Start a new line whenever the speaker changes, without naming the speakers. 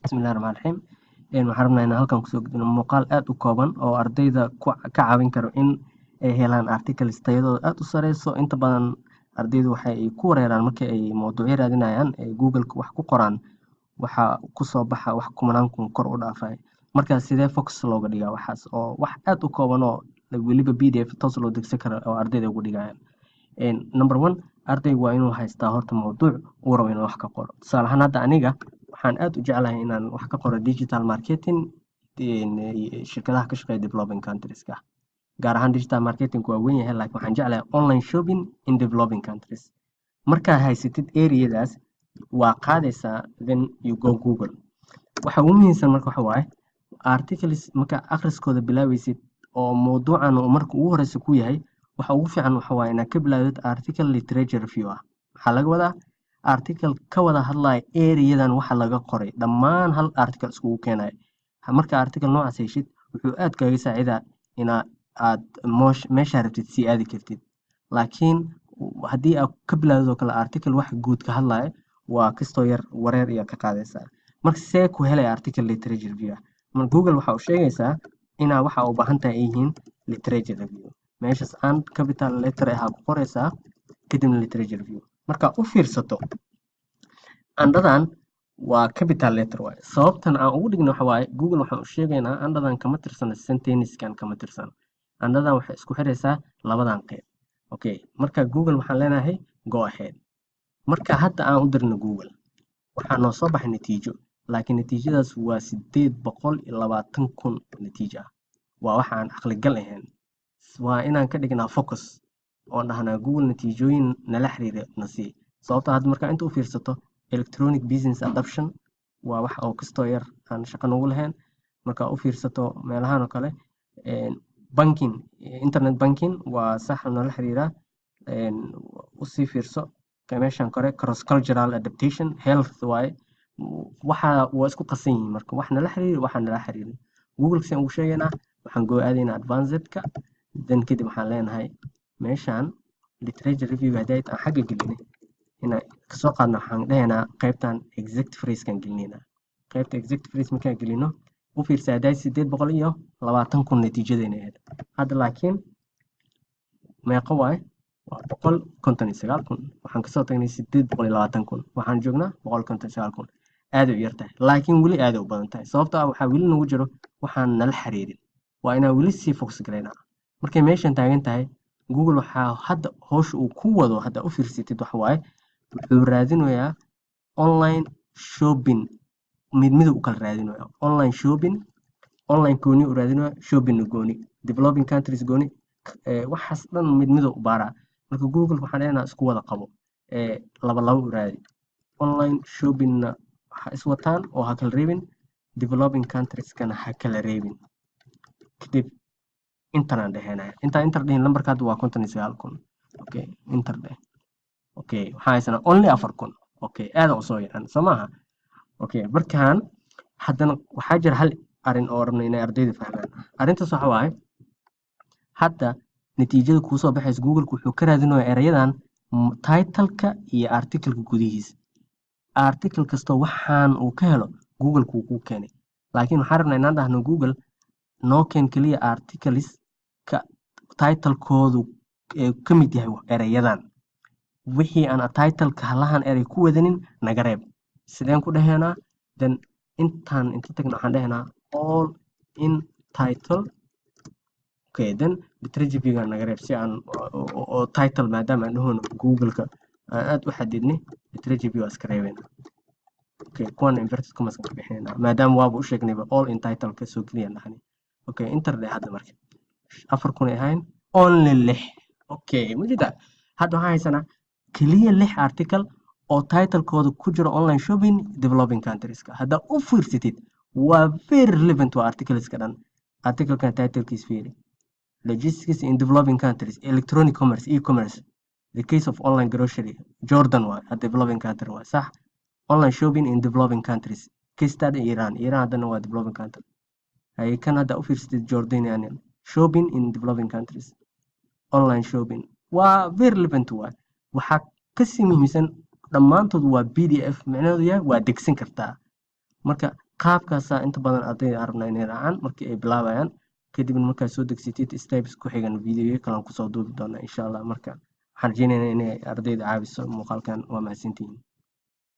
Bismillahi Raxmaani Raxiim. Waxaan rabnaa inaan halkan kusoo gudbino muuqaal aad u kooban oo ardayda ku ka caawin karo in ay helaan articles tayadooda aad u sareyso. Inta badan ardaydu waxay ku wareeraan marka ay mowduucyo raadinayaan, ay Google wax ku qoraan, waxa kusoo baxa wax kumanaan kun kor u dhaafay. Marka sidee focus looga dhigaa waxaas oo wax aad u kooban oo weliba PDF toos loo degsan karo oo ardayda ugu dhigayaan? Number one, ardaygu waa inuu haystaa horta mowduuc uu rabo inuu wax ka qoro. Tusaale ahaan, hadda aniga waxaan aad u jeclahay inaan wax ka qoro digital marketing, shirkadaha ka shaqeeya developing countries-ka. Gaar ahaan digital marketing waa weyn yahay, laakiin waxaan jeclahay online shopping in developing countries. Markaa haysatid areadaas, waa qaadaysaa, then you go Google. Waxa ugu muhiimsan marka waxa waaye, articles marka akhriskooda bilaabeysid oo mowduucan uu marka ugu horeysa ku yahay, waxa ugu fiican waxa waaye inaad ka bilaawdid article literature review ah. Maxaa laga wadaa? Article ka wada hadlaya areadan waxa laga qoray dhammaan, hal article iskugu keenaya. Marka article noocaas heshid, wuxuu aad kaaga saacidaa inaa aad meeshaa rabtid sii aadi kartid. Laakiin haddii aad ka bilaawdid oo kale article wax guud ka hadlaya, waa kastoo yar wareer iyo ka qaadaysaa. Marka see ku helaya article literature review ah? Marka Google waxa uu sheegaysaa inaa waxa u baahan tahay ay yihiin literature review. Meeshaas aan capital letter ahaa ku qoraysaa, kadibna literature review. Marka u fiirsato, and-adan waa capital letter waaye. Sababtan aan ugu dhigno waxa waaye, Google waxaan u sheegaynaa and-adan kama tirsano sentence-kan, kama tirsano. And-adan waxay isku xiraysaa labadan qeyb. Okay, marka Google waxaan leenahay "go ahead". Marka hadda aan u dirno Google, waxaa noo soo baxay natiijo, laakiin natiijadaas waa 820,000 natiijo ah. Waa waxa aan caqligal ahayn. Waa inaan ka dhignaa focus oon dhahnaa "Google, natiijooyin nala xiriira na sii". Sababta hadda markaa inta u fiirsato, electronic business adoption waa wax oo kastoo yar aan shaqo nagu lahayn. Markaa u fiirsato meelahan oo kale, banking, internet banking waa sax, nala xiriira. Usii fiirso meeshan kore, cross cultural adaptation, health waaye. Waxa waa isku qasan yihiin. Marka wax nala xiriir, waxa nala xiriirin, Google saan ugu sheegaynaa, waxaan go aadaynaa advancedka, then kadib waxaan leenahay meeshan literature review hadii aan xagga gelinay inaan kasoo qaadno. Waxaan dhahaynaa qaybtan exact phrase-kan gelinaynaa. Qaybta exact phrase markaan gelino, u fiirsa, hadday 820,000 natiijadeena ahayd. Hadda laakiin meeqo waaye? Waa 159,000. Waxaan kasoo tagnay 820,000, waxaan joognaa 159,000. Aaday u yartahay, laakiin weli aaday u badan tahay, sababtoo ah waxaa weli nagu jiro waxaan nala xiriirin. Waa inaan weli sii focus garaynaa. Markay meeshan taagan tahay, Google waxaa hadda howsha uu ku wado, hadda u fiirsatid, waxa waaye wuxuu raadinayaa online shopping, mid mid u kala raadinaya. Online shopping, online gooni u raadinaya, shoppingna gooni, developing countries gooni, waxaas dhan mid mid u baaraa. Marka Google waxaan leenahay isku wada qabo, laba laba u raadi. Online shoppingna ha iswataan oo ha kala reebin, developing countrieskana ha kala reebin. Kadib intanaan dhehenaya. Intaan enter dhihin, lambarka hadda waa 59,000. Okay, enter dheh. Okay, waxaan haysanaa only 4,000. Okay, aadan usoo yaran, soo maaha? Okay, markaan haddana waxaa jira hal arrin oo rabno inay ardayda fahmaan. Arrintaas waxa waaye, hadda natiijada kuusoo baxaysa, Google wuxuu ka raadinayaa erayadan titleka iyo articleka gudihiisa. Article kastoo waxaan uu ka helo, Google kuu kuu keenay. Laakiin waxaan rabnaa inaan dhahno "Google, noo keen keliya articles ka titlekoodu ka mid yahay erayadan. Wixii aan titleka halahan erey ku wadanin naga reeb." Sideen ku dhahaynaa? Then intaan inta tagno, waxaan dhahaynaa all in title. Okay, then literature review naga reeb si aan oo title, maadaama aan dhahono Google-ka aan aad u xadidnay, literature review waa iska reebeyna. Okay, kuwan inverted commas ka bixinayna, maadaama waaba u sheegnayba all in title ka soo geliyaan dhahnay. Okay, enter dheh. Hadda marka 4,000 ay ahayn, only lix. Okay, mujida hadda waxaan haysanaa keliya lix article oo titlekooda ku jiro online shopping developing countrieska. Haddaa u fiirsatid, waa very relevant, waa articleska dhan. Articlekan titlekiis fiiri: logistics in developing countries, electronic commerce, e-commerce, the case of online grocery, Jordan waa a developing country, waa sax. Online shopping in developing countries, case study Iran. Iran haddana waa developing country. Hay kan hadda u fiirsatid, Jordanian shopping in developing countries, online shopping, waa very relevant. Waay waxaa kasii muhiimsan, dhammaantood waa PDF, micnaheedu yahay waa degsan kartaa. Marka Qaabkaasaa inta badan ardayda aan rabnaa inay raacaan markii ay bilaabayaan. Kadibna markaad soo degsatid, steps ku xigan videoyo kale aan kusoo duubi doonaa, insha Allah. Marka waxaan rajeynaynaa inay ardayda caawiso muuqaalkan. Waa mahadsantihiin.